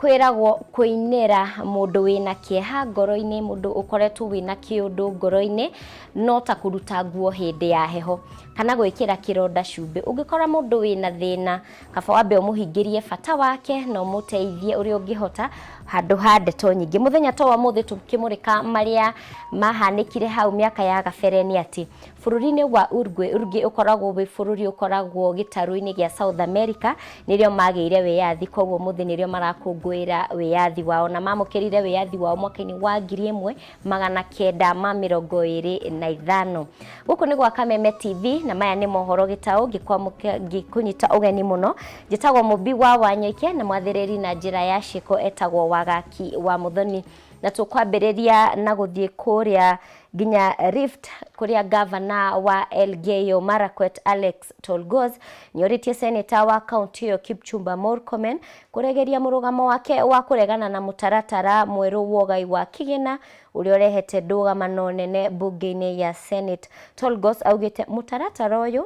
Kwĩragwo kũinĩra mũndũ wĩna kĩeha ngoro-inĩ, mũndũ ũkoretwo wĩna kĩũndũ ngoro-inĩ, no ta kũruta nguo hĩndĩ ya heho kana gwĩkĩra kĩronda cumbĩ. Ũngĩkora mũndũ wĩna thĩna, kaba wambe ũmũhingĩrie bata wake na ũmũteithie ũrĩa ũngĩhota handũ ha ndeto nyingĩ. Mũthenya ta wa ũmũthĩ tũkĩmũrĩka marĩa mahanĩkire hau mĩaka ya gabere nĩ atĩ Bũrũri-inĩ wa Uruguay, Uruguay ũkoragwo wĩ bũrũri ũkoragwo gĩtarũ-inĩ gĩa South America, nĩrĩo magĩire wĩyathi, koguo ũmũthĩ nĩrĩo marakũngũĩra wĩyathi wao, na mamũkĩrire wĩyathi wao mwaka-inĩ wa 1925. Gũkũ nĩ gwa Kameme TV na maya nĩ mohoro gĩtaũ, ngĩkũnyita ũgeni mũno. Njĩtagwo Mũmbi wa Wanyoike na mwathĩrĩri na njĩra ya ciĩko etagwo Wagaki wa Mũthoni. Na tũkwambĩrĩria na gũthiĩ kũrĩa nginya Rift kũrĩa gavana wa Elgeyo Marakwet Alex Tolgos nĩorĩtie seneta wa kaunti ĩyo Kipchumba Murkomen kũregeria mũrũgamo wake wa kũregana na mũtaratara mwerũ wa ũgai wa kĩgĩna ũrĩa ũrehete ndũgamano nene mbunge-inĩ ya Senate. Tolgos augĩte mũtaratara ũyũ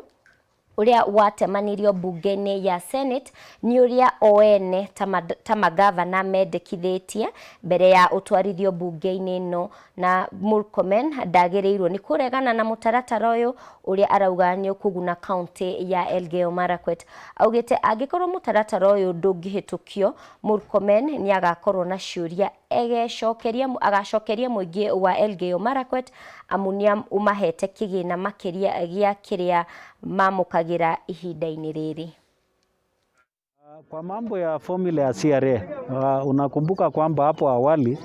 ũrĩa watemanirio mbunge-inĩ ya Senate nĩ ũrĩa o ene ta magavana mendekithĩtie mbere ya ũtwarithio mbunge-inĩ ĩno, na Murkomen ndagĩrĩirwo nĩ kũregana na mũtaratara ũyũ ũrĩa arauga nĩ ũkũguna kaunti ya Elgeyo Marakwet. Augĩte angĩkorwo mũtaratara ũyũ ndũngĩhĩtũkio, Murkomen nĩ agakorwo na ciũria egecokeria agacokeria mũingĩ wa Elgeyo Marakwet amu nĩ ũmahete kĩgĩna makĩria gĩa kĩrĩa mamũkagĩra ihinda-inĩ rĩrĩ. Kwa mambo ya formula ya CRA, unakumbuka kwamba hapo awali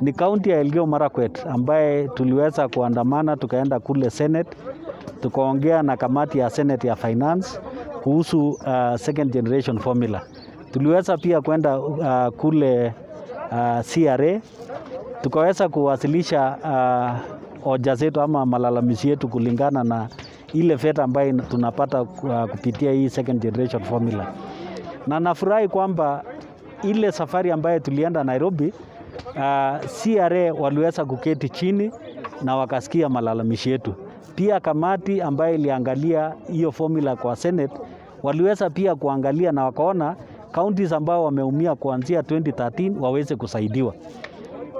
ni kaunti ya Elgeyo Marakwet ambaye tuliweza kuandamana tukaenda kule Senate tukaongea na kamati ya Senate ya Finance kuhusu second generation formula. Tuliweza pia kwenda kule CRA tukaweza kuwasilisha hoja zetu ama malalamishi yetu kulingana na ile fedha ambayo tunapata kupitia hii second generation formula. Na nafurahi kwamba ile safari ambayo tulienda Nairobi, CRA waliweza kuketi chini na wakasikia malalamishi yetu. Pia kamati ambayo iliangalia hiyo formula kwa Senate waliweza pia kuangalia na wakaona counties ambao wameumia kuanzia 2013 waweze kusaidiwa.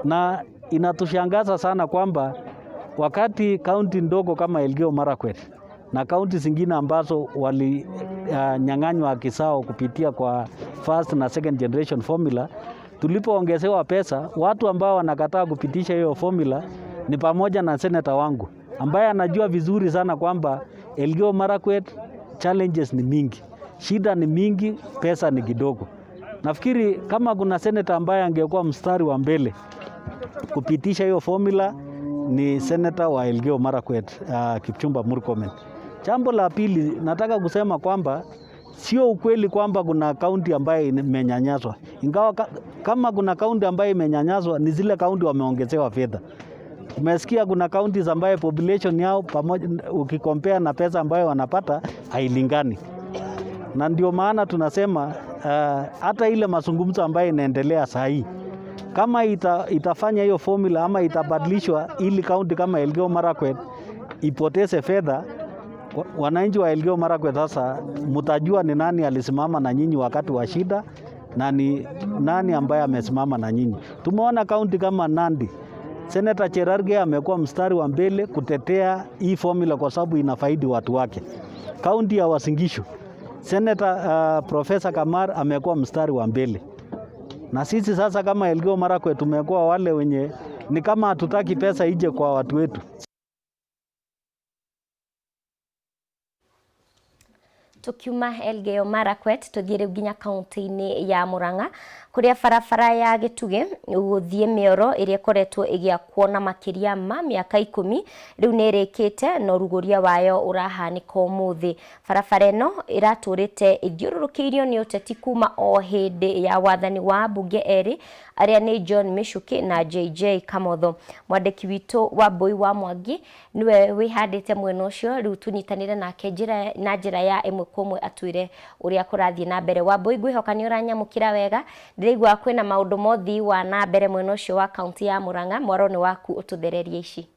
Na inatushangaza sana kwamba wakati kaunti ndogo kama Elgeyo Marakwet na kaunti zingine ambazo walinyang'anywa haki zao kupitia kwa first na second generation formula, tulipoongezewa pesa, watu ambao wanakataa kupitisha hiyo formula ni pamoja na seneta wangu ambaye anajua vizuri sana kwamba Elgeyo Marakwet challenges ni mingi, shida ni mingi, pesa ni kidogo. Nafikiri kama kuna seneta ambaye angekuwa mstari wa mbele kupitisha hiyo formula ni seneta wa Elgeyo Marakwet, Kipchumba Murkomen. Jambo la pili nataka kusema kwamba sio ukweli kwamba kuna kaunti ambayo imenyanyaswa. Ingawa kama kuna kaunti ambayo imenyanyaswa ni zile kaunti wameongezewa fedha. Umesikia kuna counties ambayo population yao pamoja ukikompea na pesa ambayo wanapata hailingani. Na ndio maana tunasema hata ile mazungumzo ambayo inaendelea saa hii kama itafanya hiyo formula ama itabadilishwa ili kaunti kama Elgeyo Marakwet ipoteze fedha, wananchi wa Elgeyo Marakwet sasa mtajua ni nani alisimama na nyinyi wakati wa shida na ni nani ambaye amesimama na nyinyi. Tumeona kaunti kama Nandi, Senator Cherargei amekuwa mstari wa mbele kutetea hii formula kwa sababu inafaidi watu wake. Kaunti ya Uasin Gishu, Senator Professor Kamar amekuwa mstari wa mbele. Na sisi sasa kama Elgeyo Marakwet tumekuwa wale wenye ni kama hatutaki pesa ije kwa watu wetu. Tukiuma Elgeyo Marakwet tuthiĩ rĩu nginya kaunti-inĩ ya Murang'a kũrĩa barabara ya Gĩtugĩ gũthiĩ Mĩoro ĩrĩa ĩkoretwo ĩgĩakwo na makĩria ma mĩaka 10 rĩu nĩ ĩrĩkĩte na ũrugũria wayo ũrahanĩka ũmũthĩ. Barabara ĩno ĩratũrĩte ĩthiũrũrũkĩirio nĩ ũteti kuma o hĩndĩ ya wathani wa ambunge erĩ arĩa nĩ John Michuki na JJ Kamotho. Mwandĩki witũ wa Mbui wa Mwangi niwe wĩhandĩte mwena ũcio, rĩu tũnyitanĩre nake na njĩra ya ĩmwe kwa ĩmwe atwĩre ũrĩa kũrathiĩ na mbere. Wambui, ngwĩhoka nĩ ũranyamũkĩra wega, ndĩraigua kwĩna maũndũ mothi wa na mbere mwena ũcio wa kaunti ya Murang'a, mwaro nĩ waku ũtũthererie ici.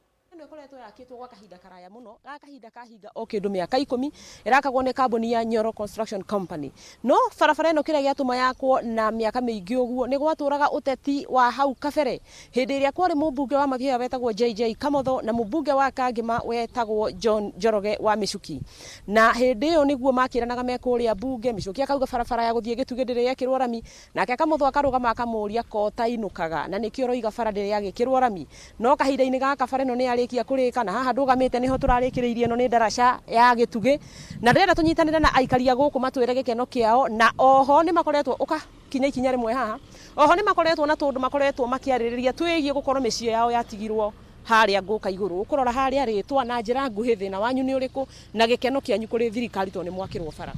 Ĩkoretwo yakĩtwo gwa kahinda karaya mũno, ga kahinda kahinga o kĩndũ mĩaka 10, ĩrakagwo nĩ kambuni ya Nyoro Construction Company. No barabara ĩno kĩrĩa gĩatũma yakwo na mĩaka mĩingĩ ũguo nĩ gwatũraga ũteti wa hau kabere, hĩndĩ ĩrĩa kwarĩ mũmbunge wa Mathioya wetagwo JJ Kamotho na mũmbunge wa Kangema wetagwo John Njoroge wa Michuki. Na hĩndĩ ĩyo nĩguo makĩranaga me kũrĩa mbunge, Michuki akauga barabara ya gũthiĩ Gĩtugĩ ndĩrĩ yekĩrwo rami, nake Kamotho akarũgama akamũria kota inũkaga na nĩkĩo ũroiga bara ndĩrĩ yagĩkĩrwo rami. No kahinda-inĩ gaka bara ĩno nĩ yarĩkia kũrĩka, na haha ndũgamĩte nĩho tũrarĩkĩrĩirie. Ĩno nĩ ndaraca ya Gĩtugĩ, na ndĩrenda tũnyitanĩre na aikari a gũkũ matwĩre gĩkeno kĩao. Na oho nĩ makoretwo ũka kinya ikinya rĩmwe haha, oho nĩ makoretwo na tũndũ makoretwo makĩarĩrĩria twĩgiĩ gũkorwo mĩciĩ yao yatigirwo harĩa ngũka igũrũ. Ũkũrora harĩa rĩtwa na njĩra nguhĩ, thĩna wanyu nĩ ũrĩkũ na gĩkeno kĩanyu kũrĩ thirikari tondũ nĩ mwakĩrwo bara?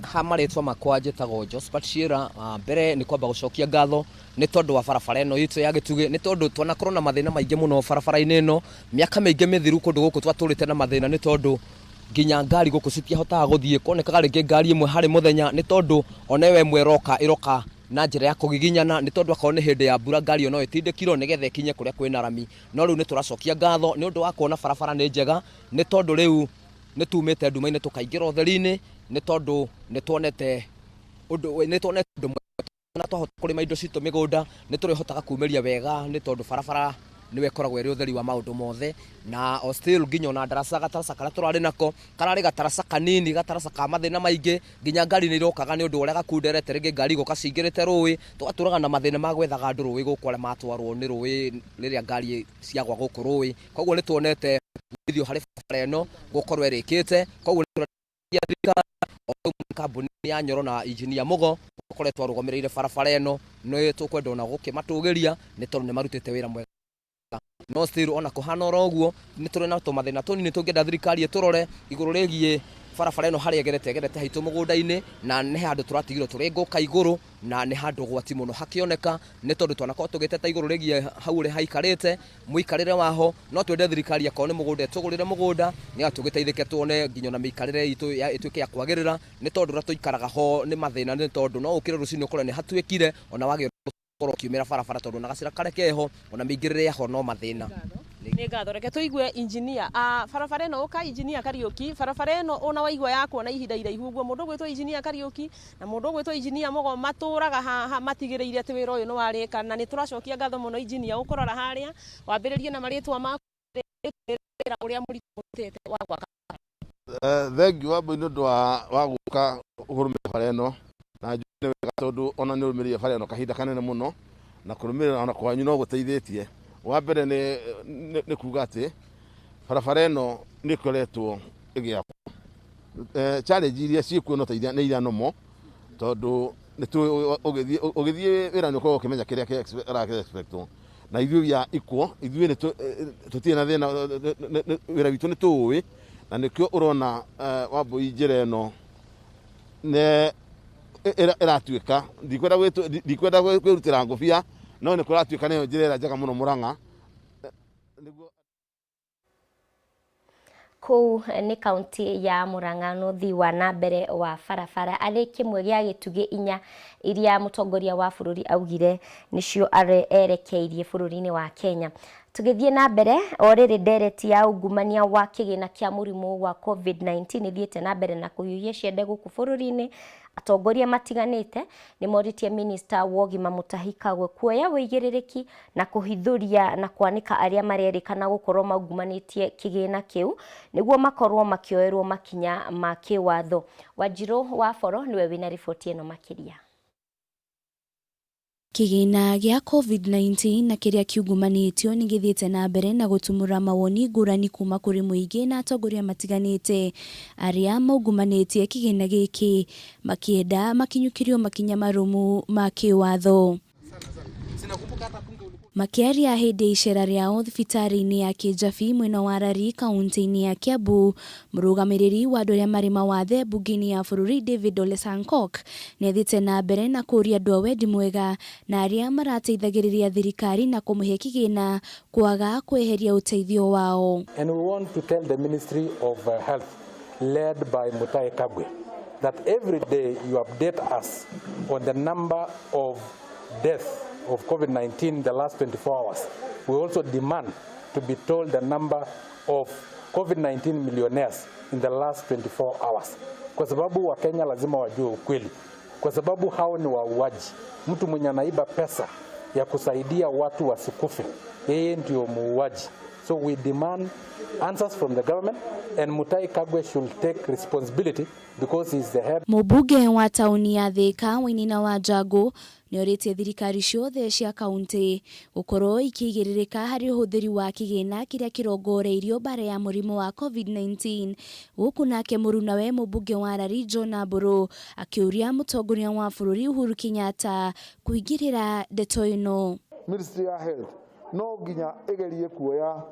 Ha marĩtwa makwa njĩtagwo Josephat Shira. Mbere nĩ kwamba gũcokia ngatho nĩ tondũ wa barabara ĩno itũ ya Gĩtugĩ, nĩ tondũ twanakorwo na mathĩna maingĩ mũno barabara-inĩ ĩno mĩaka mĩingĩ mĩthiru. Kũndũ gũkũ twatũrĩte na mathĩna nĩ tondũ nginya ngari gũkũ citiahotaga gũthiĩ, kuonekaga rĩngĩ ngari ĩmwe harĩ mũthenya, nĩ tondũ ona ĩyo ĩmwe ĩroka ĩroka na njĩra ya kũgiginyana, nĩ tondũ akorwo nĩ hĩndĩ ya mbura ngari ĩyo no ĩtindĩkirwo nĩgetha ĩkinye kũrĩa kwĩna rami. No rĩu nĩ tũracokia ngatho nĩ ũndũ wa kuona barabara nĩ njega, nĩ tondũ rĩu nĩ tumĩte nduma-inĩ tũkaingĩra ũtheri-inĩ, nĩ tondũ nĩ tuonete ũndũ mwega na twahota kũrĩma indo citũ mĩgũnda nĩ tũrĩhotaga kumĩria wega, nĩ tondũ barabara nĩwe ĩkoragwo ĩrĩ ũtheri wa maũndũ mothe. Na o still nginya ona ndaraca, gataraca karĩa tũrarĩ nako kararĩ gataraca kanini, gataraca ka mathĩna maingĩ, nginya ngari nĩ irokaga nĩ ũndũ ũrĩa gakunderete, rĩngĩ ngari igoka cingĩrĩte rũĩ, tũgatũraga na mathĩna ma gwethaga andũ rũĩ gũkũ arĩa matwarwo nĩ rũĩ rĩrĩa ngari ciagwa gũkũ rũĩ. Koguo nĩ tuonete umithio harĩ barabara ĩno gũkorwo ĩrĩkĩte. Koguo nĩ thirikari o kambuni ya Nyoro na injinia Mugo ũkoretwo arũgamĩrĩire barabara ĩno, nĩ tũkwenda ona gũkĩmatũgĩria nĩ tondũ nĩ marutĩte wĩra mwega. No still ona kũhana oro ũguo nĩ tũrĩ na tũmathĩna tũnini tũngĩenda thirikari ĩtũrore igũrũ rĩgiĩ barabara ĩno harĩa ĩgerete, ĩgerete haitũ mũgũnda-inĩ, na nĩ handũ tũratigirwo tũrĩ ngũka igũrũ, na nĩ handũ gwati mũno hakĩoneka, nĩ tondũ twanakorwo tũgĩteta igũrũ rĩgiĩ hau ũrĩa haikarĩte mũikarĩre waho. No twende thirikari akorwo nĩ mũgũnda ĩtũgũrĩre mũgũnda nĩgetha tũgĩteithĩke, tuone nginya ona mĩikarĩre itũ ĩtuĩke ya kwagĩrĩra, nĩ tondũ ũrĩa tũikaraga ho nĩ mathĩna, nĩ tondũ no ũkĩre rũcinĩ ũkore nĩ hatuĩkire ona wagĩrĩirwo gũkorwo ũkiumĩra barabara, tondũ ona gacĩra karĩa keho ona mĩingĩrĩre yaho no mathĩna. Nĩ ngatho. Reke tũigue injinia barabara ĩno. Ũka Injinia Kariũki. Barabara ĩno ona waigua yakwo na ihinda iraihu ũguo, mũndũ ũgwĩtwo Injinia Kariũki na mũndũ ũgwĩtwo Injinia Mũgo matũraga haha matigĩrĩire atĩ wĩra ũyũ nĩ warĩka, na nĩ tũracokia ngatho mũno. Injinia, ũkũrora harĩa wambĩrĩrie na marĩtwa maku, wĩra ũrĩa mũritũ mũrutĩte wa gwaka. Thengiũ Wambui nĩ ũndũ wa gũka kũrũmĩrĩra bara ĩno, na njũĩ nĩ wega tondũ ona nĩ ũrũmĩrĩire bara ĩno kahinda kanene mũno, na kũrũmĩrĩra ona kwanyu no gũteithĩtie. Wa mbere nĩ kuga atĩ barabara ĩno nĩ ĩkoretwo ĩgĩakwo. Challenge iria ciĩkuo no ta iria nĩ iria nomo, tondũ ũgĩthiĩ wĩra nĩ ũkoragwo ũkĩmenya kĩrĩa kĩra expectwo, na ithuĩ ya ikuo ithuĩ tũtirĩ na thĩna, wĩra witũ nĩ tũũĩ, na nĩkĩo ũrona Wambui njĩra ĩno nĩ ĩratuĩka, ndikwenda kwĩrutĩra ngũbia, no nĩ kũratuĩka nĩyo njĩra ĩrĩa njega mũno Mũrang'a nĩguo. Kũu nĩ kaunti ya Murang'a nũthi wa na mbere wa barabara arĩ kĩmwe gĩa gĩtugĩ inya iria mũtongoria wa bũrũri augire nĩcio erekeirie bũrũri-inĩ wa Kenya. Tũgĩthiĩ na mbere, o rĩrĩ ndereti ya ungumania wa kĩgĩna kĩa mũrimũ wa COVID-19 ĩthiĩte na mbere na kũhiũhia ciande gũkũ bũrũri-inĩ, atongoria matiganĩte nĩ morĩtie minista wa ũgima Mutahi Kagwe kuoya ũigĩrĩrĩki na kũhithũria na kwanĩka arĩa marerĩkana gũkorwo maungumanĩtie kĩgĩna kĩu nĩguo makorwo makĩoerwo makinya ma kĩwatho. Wanjirũ wa Boro nĩwe wĩna riboti ĩno makĩria. Kĩgĩna gĩa COVID-19 na kĩrĩa kiungumanĩtio nĩ gĩthiĩte na mbere na gũtumũra mawoni ngũrani kuma kũrĩ mũingĩ na atongoria matiganĩte arĩa maungumanĩtie kĩgĩna gĩkĩ makĩenda makinyũkĩrio makinya marũmu ma kĩwatho. Makĩaria hĩndĩ ya icera rĩao thibitarĩ-inĩ ya Kĩjabi mwena wa Rari kaunti-inĩ ya Kiambu, mũrũgamĩrĩri wa andũ arĩa marĩ mawathe mbunge-inĩ ya bũrũri David Ole Sankok nĩ athiĩte na mbere na kũũria andũ a wendi mwega na arĩa marateithagĩrĩria thirikari na kũmũhe kĩgĩna kwaga kweheria ũteithio wao. And we want to tell the Ministry of Health, led by Mutahi Kagwe, that every day you update us on the number of deaths of COVID-19 in the last 24 hours. We also demand to be told the number of COVID-19 millionaires in the last 24 hours, kwa sababu Wakenya lazima wajue ukweli, kwa sababu hao ni wauaji. Mtu mwenye anaiba pesa ya kusaidia watu wasikufe, yeye ndio muuaji. So we demand answers from the government and Mutahi Kagwe should take responsibility because he's the head. Mũmbunge wa taũni ya Thika Wainaina Wajangũ nĩorĩtie thirikari ciothe cia kaunti gũkorwo ikĩigĩrĩrĩka harĩ ũhũthĩri wa kĩgĩna kĩrĩa kĩrongoreirio mbara ya mũrimũ wa COVID-19. Gũkũ nake mũrunawe mũmbunge wa Lari John Mburu akĩũria mũtongoria wa bũrũri Uhuru Kenyatta kũingĩrĩra ndeto ĩno. Ministry ya Health no nginya ĩgerie kuoya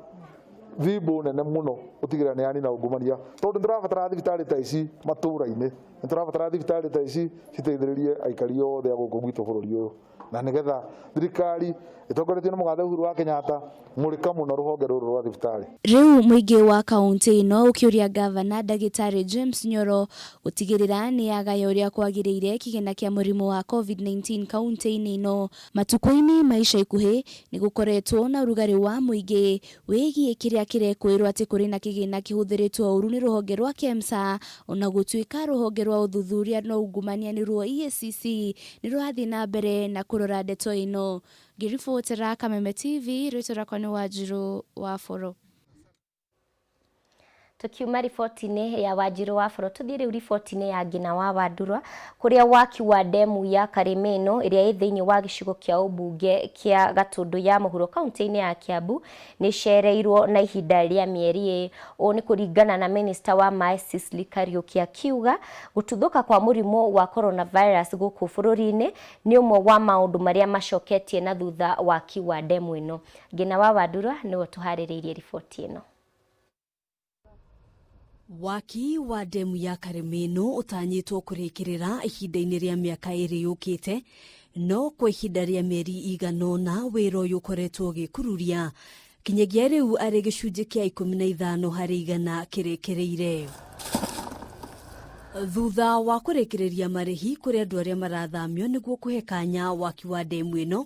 thimbo nene muno gũtigĩrĩra nĩ yanina ungumania, tondũ nĩ tũrabatara thibitarĩ ta ici matũra-inĩ, nĩ tũrabatara thibitarĩ ta ici citeithĩrĩrie aikari othe a gũkũ gwitũ bũrũri ũyũ, na nĩgetha thirikari ĩtongoretio nĩ mũgathe Uhuru wa Kenyatta mũrĩka mũno rũhonge rũrũ rwa thibitarĩ. Rĩu mũingĩ wa kaunti ĩno ũkĩũria ngavana ndagĩtarĩ James Nyoro gũtigĩrĩra nĩ yagaya ũrĩa kwagĩrĩire kĩgĩna kĩa mũrimũ wa COVID-19 kaunti-inĩ ĩno. Matukũ-inĩ ma ica ikuhĩ nĩ gũkoretwo na ũrugarĩ wa mũingĩ wĩgiĩ kĩrĩa kĩrekwĩrwo atĩ kũrĩ na kĩgĩna kĩhũthĩrĩtwo ũru nĩ rũhonge rwa KEMSA, ona gũtuĩka rũhonge rwa ũthuthuria na ungumania nĩruo EACC nĩ rũrathiĩ na mbere na kũrora ndeto ĩno. Ngĩribotera Kameme TV, rĩtwa rĩakwa nĩ Wanjirũ wa Boro. Tukiuma riboti-inĩ ya Wanjirũ wa Boro, tuthiĩ rĩu riboti-inĩ ya Ngina wa Wandurwa, kũrĩa waki wa ndemu ya Karĩmĩno ĩrĩa ĩ thĩinĩ wa gĩcigo kĩa ũmbunge kĩa Gatũndũ ya mũhuro kaunti-inĩ ya Kiambu nĩ ĩcereirwo na ihinda rĩa mĩeri ĩĩ. Ũũ nĩ kũringana na minista wa maĩ Sicily Kariuki akiuga gũtuthũka kwa mũrimũ wa coronavirus gũkũ bũrũri-inĩ nĩ ũmwe wa maũndũ marĩa macoketie na thutha waki wa ndemu ĩno. Ngina wa Wandurwa nĩwe tũharĩrĩirie riboti ĩno. Waki wa ndemu ya Karĩmĩnũ ũtanyĩtwo kũrĩkĩrĩra ihinda-inĩ rĩa mĩaka ĩrĩ yũkĩte, no kwa ihinda rĩa mĩeri igana ũna wĩra ũyũ ũkoretwo ũgĩkururia kinyagia rĩu arĩ gĩcunjĩ kĩa 15 harĩ igana kĩrĩkĩrĩire. Thutha wa kũrĩkĩrĩria marĩhi kũrĩ andũ arĩa marathamio nĩguo kũhe kanya waki wa ndemu ĩno,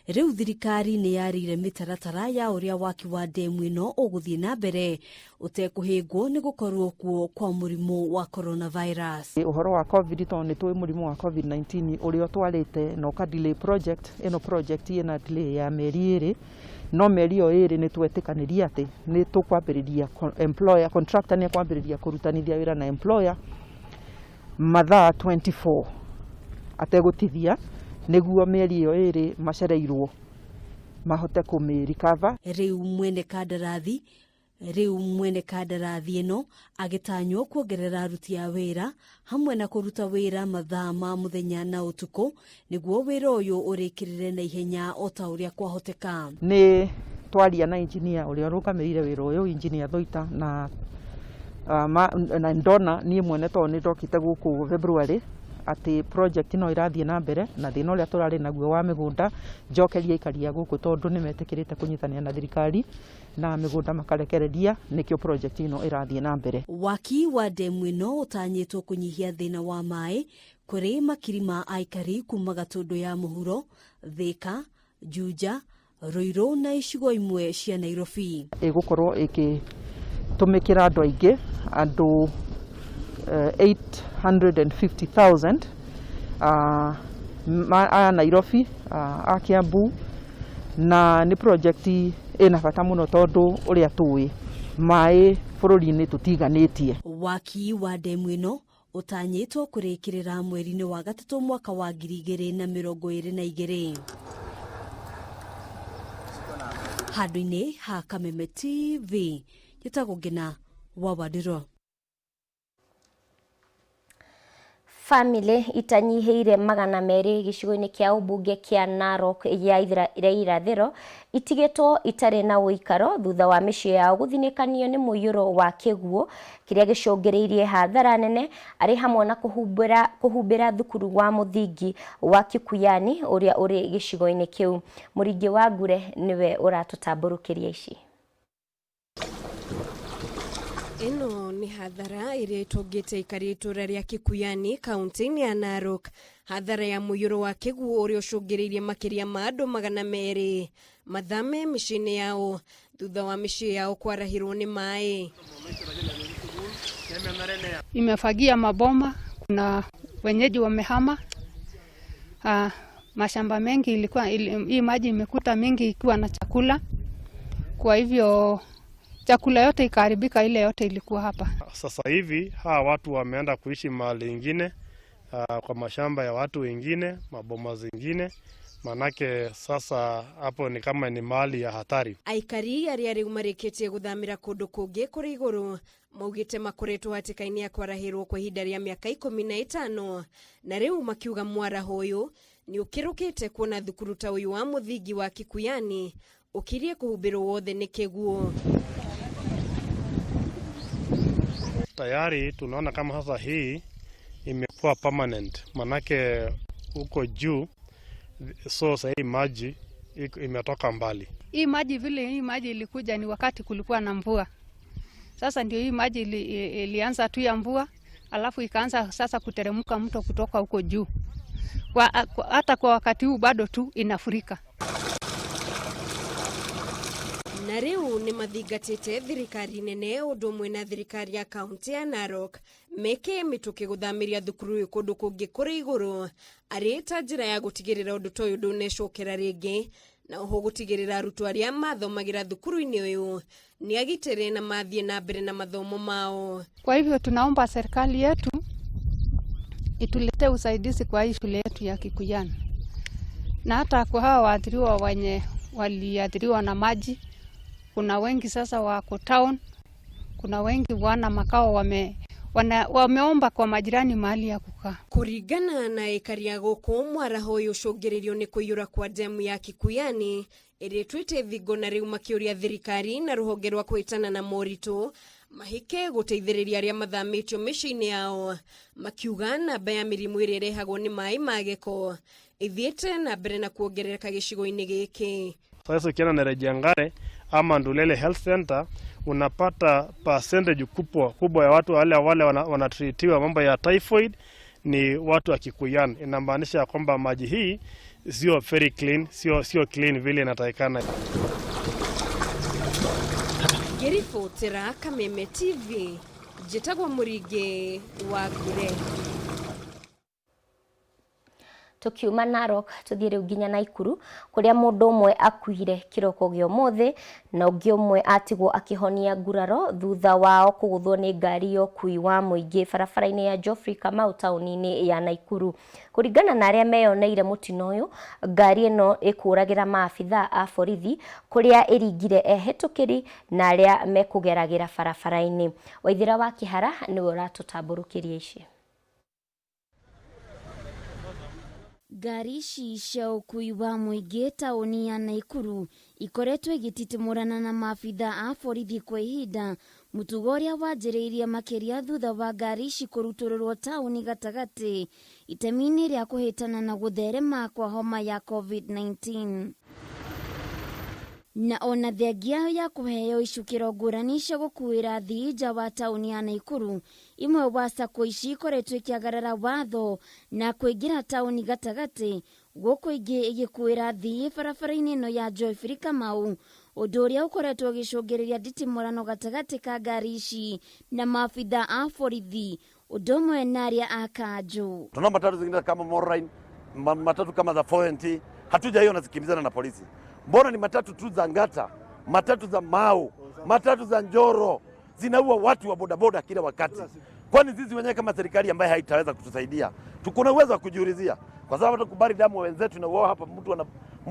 rĩu thirikari nĩ yarĩire mĩtaratara ya ũrĩa waki wa ndemu ĩno ũgũthiĩ na mbere ũtekũhĩngwo nĩ gũkorwo kuo kwa mũrimũ wa coronavirus. Ũhoro wa COVID, tondũ nĩ tũĩ mũrimũ wa COVID-19 ũrĩa ũtwarĩte na ũka delay project ĩno. Project ĩna delay ya mĩeri 2, no mĩeri ĩyo 2 nĩ twetĩkanĩria atĩ nĩ tũkwambĩrĩria, employer, contractor nĩ ekwambĩrĩria kũrutanithia wĩra na employer mathaa 24 ategũtithia, nĩguo mĩeri ĩyo 2 macereirwo mahote kũmĩ recover. Rĩu mwene kandarathi ĩno agĩtanywo kuongerera aruti a wĩra hamwe na kũruta wĩra mathaa ma mũthenya na ũtukũ nĩguo wĩra ũyũ ũrĩkĩrĩre na ihenya o ta ũrĩa kwahoteka. Nĩ twaria na engineer ũrĩa ũrũgamĩrĩire wĩra ũyũ, engineer Thoita, na ndona niĩ mwene, tondũ nĩ ndokĩte gũkũ February, atĩ project no ĩrathiĩ na mbere, na thĩna ũrĩa tũrarĩ naguo wa mĩgũnda njokeria aikari a gũkũ, tondũ nĩ metĩkĩrĩte kũnyitanĩra na thirikari na mĩgũnda makarekereria, nĩkĩo project ĩno ĩrathiĩ na mbere. Waki wa ndemu ĩno ũtanyĩtwo kũnyihia thĩna wa maĩ kũrĩ makiri ma aikari kuma Gatũndũ ya mũhuro, Thika, Juja, Ruiru na icigo imwe cia Nairobi. Ĩgũkorwo ĩkĩtũmĩkĩra andũ aingĩ, andũ 850,000 a Nairobi, a Kiambu, na nĩ project ĩna bata mũno, tondũ ũrĩa tũĩ maĩ bũrũri-inĩ tũtiganĩtie. Waki wa ndemu ĩno ũtanyĩtwo kũrĩkĩrĩra mweri-inĩ wa gatatũ mwaka wa 2022. Handũ-inĩ ha Kameme TV, njĩtagwo Ngina wa Wandirũ. Famĩlĩ itanyihĩire 200 gĩcigo-inĩ kĩa ũmbunge kĩa Narok ya irathĩro itigĩtwo itarĩ na ũikaro thutha wa mĩciĩ yao gũthinĩkanio nĩ mũiyũro wa kĩguũ kĩrĩa gĩcũngĩrĩirie hathara nene, arĩ hamwe na kũhumbĩra thukuru wa mũthingi wa Kikuyani ũrĩa ũrĩ gĩcigo-inĩ kĩu. Mũringi wa Ngure nĩwe ũratũtambũrũkĩria ici. Ĩno nĩ hathara ĩrĩa ĩtũngĩte aikari itũra rĩa Kikuyani kaunti-inĩ ya Narok, hathara ya mũiyũro wa kĩguũ ũrĩa ũcũngĩrĩirie makĩria ma andũ 200 mathame mĩciĩ-inĩ yao Thutha wa mĩciĩ yao kwarahirwo nĩ maĩ. Imefagia maboma, kuna wenyeji wamehama. Mashamba mengi ilikuwa hii maji imekuta mingi ikiwa na chakula, kwa hivyo chakula yote ikaharibika, ile yote ilikuwa hapa. Sasa hivi hawa watu wameenda kuishi mahali ingine, kwa mashamba ya watu wengine, maboma zingine, manake sasa hapo ni kama ni mahali ya hatari. Aikari arĩa rĩu marĩkĩtie gũthamĩra kũndũ kũngĩ kũrĩ igũrũ maugĩte makoretwo hatĩka-inĩ ya kwarahĩrwo kwa ihinda rĩa mĩaka 15, na rĩu makiuga mwaraho ũyũ nĩ ũkĩrũkĩte kuona thukuru ta ũyũ wa mũthingi wa Kikuyani ũkirie kũhumbĩrwo wothe nĩ kĩguũ. Tayari tunaona kama sasa hii imekuwa permanent, manake huko juu, so sasa hii maji imetoka mbali. Hii maji vile hii maji ilikuja ni wakati kulikuwa na mvua. Sasa ndio hii maji ilianza tu ya mvua, alafu ikaanza sasa kuteremka mto kutoka huko juu. Hata kwa wakati huu bado tu inafurika. Na rĩu nĩ mathingatĩte thirikari nene ũndũ ũmwe na thirikari ya kaunti ya Narok meke mĩtũkĩ gũthamĩria thukuru ũyũ kũndũ kũngĩ kũrĩ igũrũ arĩ ta njĩra ya gũtigĩrĩra ũndũ ta ũyũ ndũnecokera rĩngĩ, na oho gũtigĩrĩra arutwo arĩa mathomagĩra thukuru-inĩ ũyũ nĩ agitĩre na mathiĩ na mbere na mathomo mao. Kwa hivyo tunaomba serikali yetu ituletee usaidizi kwa hii shule yetu ya Kikuyani, na hata kwa hawa waathiriwa wenye waliathiriwa na maji. Kuna wengi sasa wako town, kuna wengi wana makao wameomba kwa majirani mahali ya kukaa. Kuringana na aikari a gũkũ, mwaraho ũyũ ũcũngĩrĩirio nĩ kũiyũra kwa demu ya Kikuyani ĩrĩa ĩtuĩte thingo, na rĩu makĩũria thirikari na rũhonge rwa kũhĩtana na moritũ mahĩke gũteithĩrĩria arĩa mathamĩtio mĩciĩ-inĩ yao, makiuga namba ya mĩrimũ ĩrĩa ĩrehagwo nĩ maĩ ma gĩko ĩthiĩte na mbere na kuongerereka gĩcigo-inĩ gĩkĩ. Sasa ukienda Narejiangare ama Ndulele Health Center unapata percentage kubwa ya watu wale wanatreatiwa mambo ya typhoid ni watu wa Kikuyani. Inamaanisha kwamba maji hii sio very clean, sio clean vile inatakikana. Ngĩribotera Kameme TV, njĩtagwo Mũringĩ wa Ngure. Tukiuma Narok tuthie riu nginya Naikuru kuria mundu umwe akuire kiroko gia umuthi na ungi umwe atigwo akihonia nguraro thutha wao kuguthwo ni ngari ya ukui wa muingi barabara-ini ya Geoffrey Kamau tauni-ini ya Naikuru. Kuringana na aria meyoneire mutino uyu, ngari ino ikuragira maabithaa a borithi kuria iringire ehitukiri na aria mekugeragira barabara-ini. Waithira wa Kihara niwe uratutamburukiria ici. Ngari ici cia ũkui wa mũingĩ taũni ya Naikuru ikoretwo igĩtitimũrana na maabithaa a borithi kwa ihinda, mũtugo ũrĩa wanjĩrĩirie makĩria thutha wa ngari ici kũrutũrũrwo taũni gatagatĩ itemi-inĩ rĩa kũhĩtana na gũtherema kwa homa ya COVID-19. Na ona thengia ya kũheo icukĩro ngũrani cia gũkuĩra athii nja wa taũni ya Naikuru, imwe wa sacco ici ikoretwo ikĩagarara watho na kũingĩra taũni gatagatĩ, gũkũ ingĩ igĩkuĩra athii barabara-inĩ ĩno ya Geoffrey Kamau, ũndũ ũrĩa ũkoretwo ũgĩcũngĩrĩria nditimũrano gatagatĩ ka ngari ici na maabithaa a borithi, ũndũ ũmwe na arĩa a kanjũ. Tuna matatu zingine kama Moraine, matatu kama za 4NT, hatujaiona zikimbizana na polisi. Mbona ni matatu tu za Ngata, matatu za Mau, matatu za Njoro zinaua watu wa bodaboda kila wakati? Kwani sisi wenyewe kama serikali ambaye haitaweza kutusaidia, tuko na uwezo wa kujiulizia? Kwa sababu tukubali damu wenzetu na wao hapa,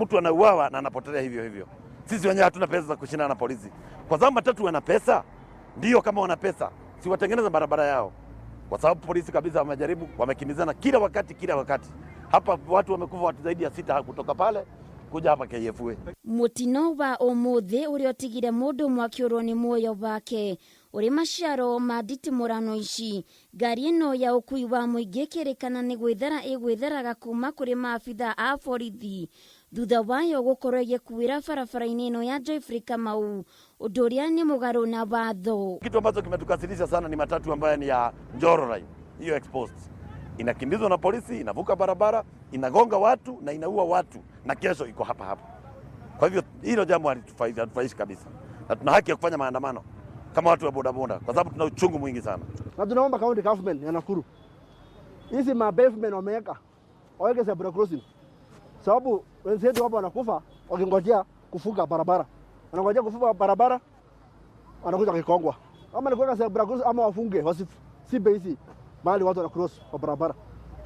mtu anauawa na anapotelea hivyo hivyo. Sisi wenyewe hatuna pesa za kushindana na polisi. Kwa sababu matatu wana pesa, ndio kama wana pesa, si watengeneza barabara yao. Kwa sababu polisi kabisa wamejaribu, wamekimbizana kila wakati kila wakati. Hapa watu wamekufa watu zaidi ya 6 kutoka pale kuja hapa KFA. Mutino wa umuthi uria utigire mundu ũmwe akĩũrwo nĩ muoyo wake uri maciaro ma nditimũrano ici. Ngari ĩno ya ũkui wa mũingĩ ĩkĩrĩkana nĩ gwĩthara ĩgwĩtharaga kuma kũrĩ maabithaa a borithi thutha wayo gũkorwo ĩgĩkuĩra barabara-inĩ ĩno ya Geoffrey Kamau, ũndũ ũrĩa nĩ mũgarũ na watho. Kitu ambacho kimetukasirisha sana ni matatu ambayo ni ya Njoro Line, hiyo exposed. Inakimbizwa na polisi, inavuka barabara, inagonga watu na inaua watu, na kesho iko hapa hapa. Kwa hivyo hilo jambo halitufaishi kabisa. na tuna haki ya kufanya maandamano kama watu wa bodaboda, kwa sababu tuna uchungu mwingi sana. Na tunaomba county government ya Nakuru hizi ma pavement wameweka waweke zebra crossing, sababu wenzetu hapa wanakufa wakingojea kufunga barabara, wanangojea kufunga barabara, wanakuja kikongwa. Kama ni kuweka zebra crossing ama wafunge wasibe hizi mahali watu wana cross kwa barabara,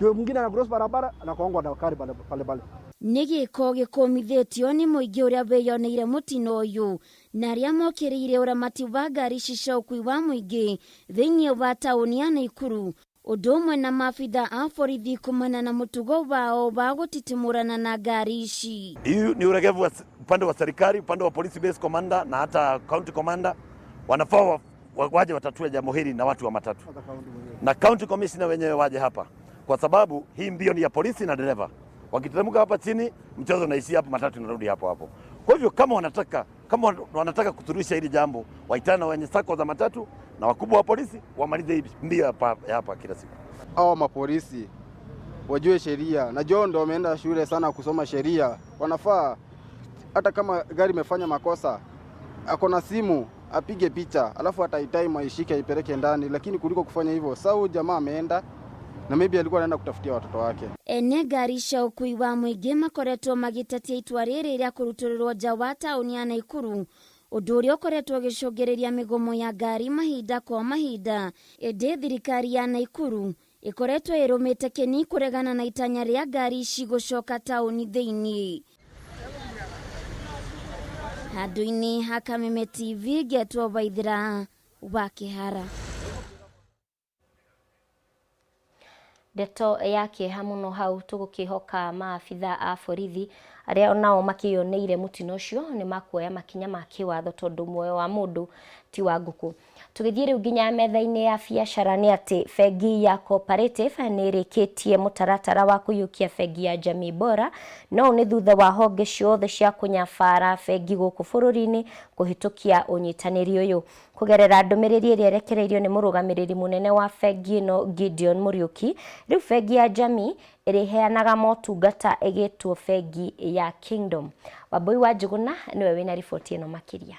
juu mwingine ana cross barabara anakongwa na gari pale pale pale. Nĩ gĩko gĩkũmithĩtio nĩ mũingĩ ũrĩa wĩyoneire mũtino ũyũ na arĩa mokĩrĩire ũramati wa ngari ici cia ũkui wa mũingĩ thĩinĩ wa taũni ya Naikuru, ũndũ ũmwe na maabitha a borithi kumana na mũtugo wao wa gũtitimũrana na ngari ici. Hii ni uregevu wa upande wa serikali, upande wa polisi base commander na hata county commander wanafaa waje watatue jambo hili na watu wa matatu na county commissioner wenyewe waje hapa, kwa sababu hii mbio ni ya polisi na dereva. Wakiteremka hapa chini, mchezo unaishia hapo, matatu inarudi hapo hapo. Kwa hivyo kama wanataka kusuluhisha hili jambo, waitane na wenye sako za matatu na wakubwa wa polisi wamalize hii mbio hapa kila siku. Hao mapolisi wajue sheria, najua ndio wameenda shule sana kusoma sheria. Wanafaa hata kama gari imefanya makosa, ako na simu apige picha, alafu ataitai aishike aipeleke ndani, lakini kuliko kufanya hivyo, sawa jamaa ameenda na maybe alikuwa anaenda kutafutia watoto wake. Ene ngari cia ũkui wa mũingĩ makoretwo magĩtetia itua rĩrĩ rĩa kũrutũrũrwo nja wa taũni ya Naikuru, ũndũ ũrĩa ũkoretwo ũgĩcũngĩrĩria mĩgomo ya ngari mahinda kwa mahinda. Ĩndĩ thirikari ya Naikuru ĩkoretwo ĩrũmĩte kĩni kũregana na itanya rĩa ngari ici gũcoka taũni thĩinĩ. Handũ-inĩ ha Kameme TV ngetwo Waithera wa Kĩhara. Ndeto ya kĩeha mũno hau, tũgũkĩhoka maabitha a borithi arĩa onao makĩyoneire mũtino ũcio nĩ makuoya makinya ma kĩwatho, tondũ muoyo wa mũndũ ti wa ngũkũ. Tũgĩthiĩ rĩu nginya metha-inĩ ya biacara nĩ atĩ bengi ya Cooperative nĩ ĩrĩkĩtie mũtaratara wa kũiyũkia bengi ya Jamii Bora, no nĩ thutha wa honge ciothe cia kũnyabara bengi gũkũ bũrũri-inĩ kũhĩtũkia ũnyitanĩri ũyũ. Kũgerera ndũmĩrĩri ĩrĩa ĩrekereirio nĩ mũrũgamĩrĩri mũnene wa bengi ĩno Gideon Mũriũki, rĩu bengi ya Jamii ĩrĩheanaga motungata ĩgĩtwo bengi ya Kingdom. Wambui wa Njũgũna nĩwe wĩna riboti ĩno makĩria.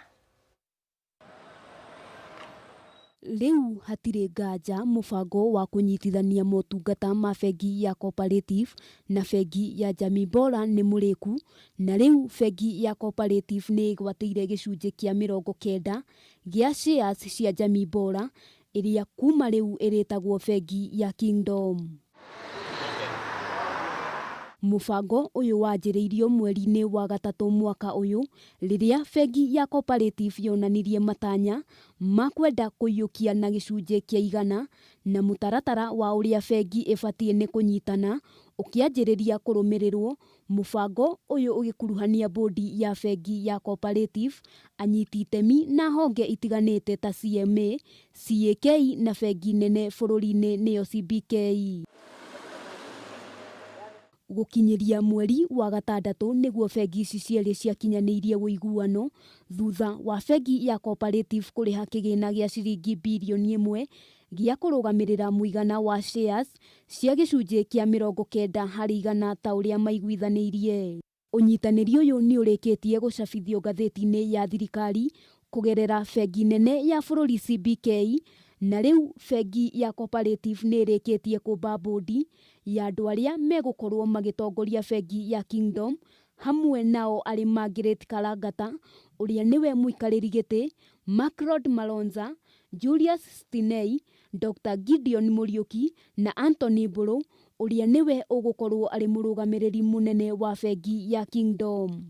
Rĩu hatirĩ nganja mũbango wa kũnyitithania motungata ma bengi ya Cooperative na bengi ya Jamii Bora nĩ mũrĩku, na rĩu bengi ya Cooperative nĩ ĩgwatĩire gĩcunjĩ kĩa 90 gĩa shares cia Jamii Bora ĩrĩa kuma rĩu ĩrĩtagwo bengi ya Kingdom. Mũbango ũyũ wanjĩrĩirio mweri-inĩ wa gatatũ mwaka ũyũ rĩrĩa bengi ya Cooperative yonanirie matanya ma kwenda kũiyũkia na gĩcunjĩ kĩa 100 na mũtaratara wa ũrĩa bengi ĩbatiĩ nĩ kũnyitana ũkĩanjĩrĩria kũrũmĩrĩrwo. Mũbango ũyũ ũgĩkuruhania bodi ya bengi ya Cooperative, anyiti itemi na honge itiganĩte ta CMA, CAK na bengi nene bũrũri-inĩ nĩyo CBK. Gũkinyĩria mweri wa gatandatũ nĩguo bengi ici cierĩ ciakinyanĩirie ũiguano thutha wa bengi ya Cooperative kũrĩha kĩgĩna gĩa ciringi birioni 1 gĩa kũrũgamĩrĩra mũigana wa shares cia gĩcunjĩ kĩa 90 harĩ 100 ta ũrĩa maiguithanĩirie. Ũnyitanĩri ũyũ nĩ ũrĩkĩtie gũcabithio ngathĩti-inĩ ya thirikari kũgerera bengi nene ya bũrũri CBK, na rĩu bengi ya Cooperative nĩ ĩrĩkĩtie kũmba bodi ya andũ arĩa megũkorwo magĩtongoria bengi ya Kingdom, hamwe nao arĩ Margaret Karangata ũrĩa nĩwe mũikarĩri gĩtĩ, Macrod Malonza, Julius Stinei, Dr. Gideon Mũriũki na Anthony Mbũrũ ũrĩa nĩwe ũgũkorwo arĩ mũrũgamĩrĩri mũnene wa bengi ya Kingdom.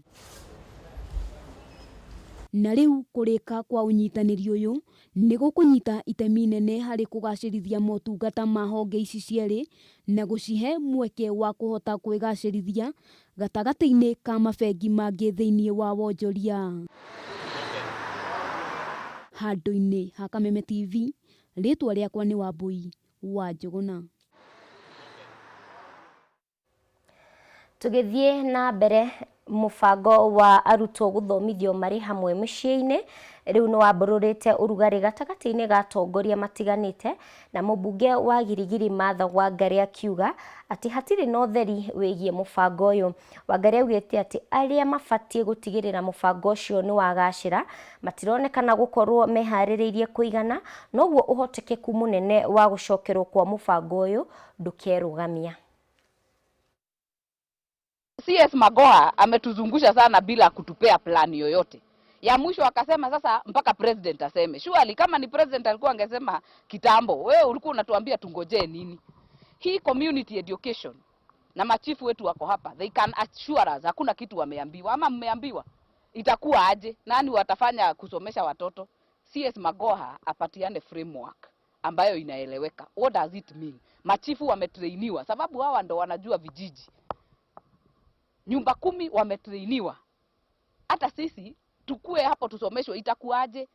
Na rĩu kũrĩka kwa ũnyitanĩri ũyũ nĩ gũkũnyita itemi nene harĩ kũgacĩrithia motungata ma honge ici cierĩ na gũcihe mweke wa kũhota kwĩgacĩrithia gatagatĩ-inĩ ka mabengi mangĩ thĩinĩ wa wonjoria. Handũ-inĩ ha Kameme TV, rĩtwa rĩakwa nĩ Wambui wa Njũgũna. Tũgĩthiĩ na mbere, mũbango wa arutwo gũthomithio marĩ hamwe mĩciĩ-inĩ rĩu nĩ wambũrũrĩte ũrugarĩ gatagatĩ-inĩ ga atongoria matiganĩte, na mũmbunge wa Girigiri Martha Wangari akiuga atĩ hatirĩ na ũtheri wĩgiĩ mũbango ũyũ. Wangari augĩte atĩ arĩa mabatiĩ gũtigĩrĩra mũbango ũcio nĩ wagacĩra matironekana gũkorwo meharĩrĩirie kũigana, noguo ũhotekeku mũnene wa gũcokerwo kwa mũbango ũyũ ndũkerũgamia. CS Magoha ametuzungusha sana bila kutupea plan yoyote. Ya mwisho akasema sasa mpaka president aseme. Surely kama ni president alikuwa angesema kitambo. Wewe ulikuwa unatuambia tungojee nini? Hii community education na machifu wetu wako hapa, they can assure us hakuna kitu wameambiwa, ama mmeambiwa itakuwa aje? Nani watafanya kusomesha watoto? CS Magoha apatiane framework ambayo inaeleweka. What does it mean? Machifu wametrainiwa, sababu hawa ndo wanajua vijiji. Nyumba 10 wametrainiwa. Hata sisi tukue hapo tusomeshwe, itakuwaje?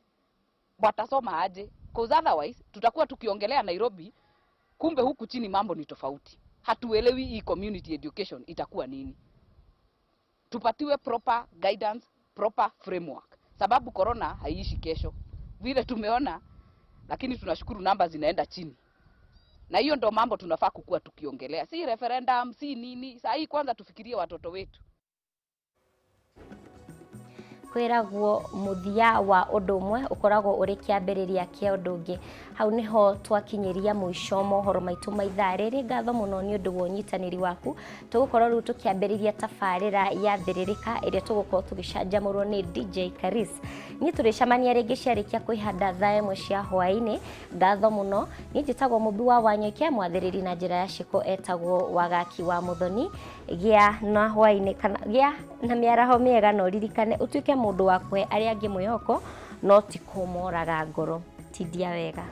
Watasoma aje? Cause otherwise tutakuwa tukiongelea Nairobi, kumbe huku chini mambo ni tofauti. Hatuelewi hii community education itakuwa nini. Tupatiwe proper guidance, proper framework, sababu corona haiishi kesho vile tumeona, lakini tunashukuru namba zinaenda chini, na hiyo ndo mambo tunafaa kukua tukiongelea, si referendum, si nini. Saa hii kwanza tufikirie watoto wetu. Kwĩragwo mũthia wa ũndũ ũmwe ũkoragwo ũrĩ kĩambĩrĩria kĩa ũndũ ũngĩ. Hau nĩho twakinyĩria mũico mohoro maitũ ma ithaa rĩrĩ. Ngatho mũno nĩ ũndũ wa ũnyitanĩri waku. Tũgũkorwo rĩu tũkĩambĩrĩria tabarĩra ya Thĩrĩrĩka ĩrĩa tũgũkorwo tũgĩcanjamũrwo nĩ DJ Karis. Niĩ tũrĩcemania rĩngĩ ciarĩkia kwĩhanda thaa 1 cia hwaĩ-inĩ. Ngatho mũno. Niĩ njĩtagwo Mũmbi wa Wanyoike, mwathĩrĩri na njĩra ya ciĩko etagwo Wagaki wa Mũthoni. Gĩa na hwaĩ-inĩ kana gĩa na mĩaraho mĩega, na ũririkane ũtuĩke mũndũ wa kũhe arĩa angĩ mwĩhoko, no ti kũmoraga ngoro. Tindia wega.